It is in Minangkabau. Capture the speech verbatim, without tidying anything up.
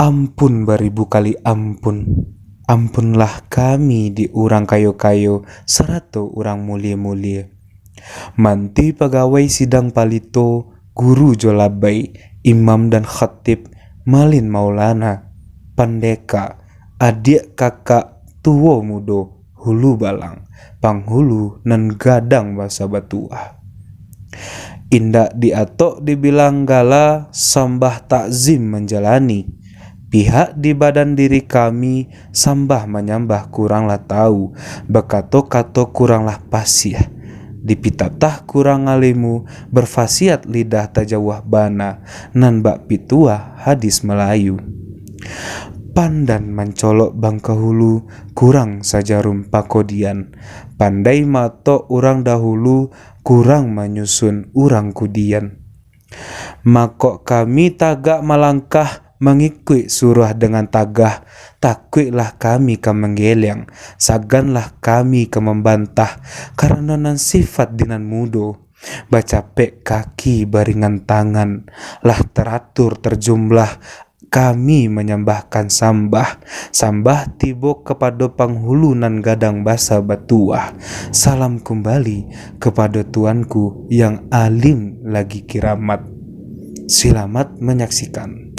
Ampun baribu kali ampun. Ampunlah kami di urang kayo-kayo, sarato urang mulie-mulie. Manti pagawai sidang palito, guru jo labai, imam dan khatib, malin maulana, pandeka, adiak kakak, tuo mudo, hulu balang, panghulu nan gadang basa batuah. Indak diatok dibilang gala, sambah takzim manjalani. Pihak di badan diri kami, sambah manyambah kurang lah tahu, bakato-kato kurang lah pasiah, dipitatah kurang alimu, berfasiat lidah tajauah bana, nan bak pituah hadis Malayu. Pandan mancolok bangkahulu, kurang sajarum pakodian. Pandai matok urang dahulu, kurang manyusun urang kudian. Mako kami tagak malangkah, mangikuik suruah dengan tagah, takuiklah kami ka manggeliang, saganlah kami ka mambantah, karano nan sifat di nan mudo. Bacapek kaki baringan tangan, lah taratur tarjumlah, kami manyambahkan sambah, sambah tibo kapado panghulu nan gadang basa batuah. Salam kumbali kapado Tuanku yang alim lagi kiramat. Silamat manyaksikan.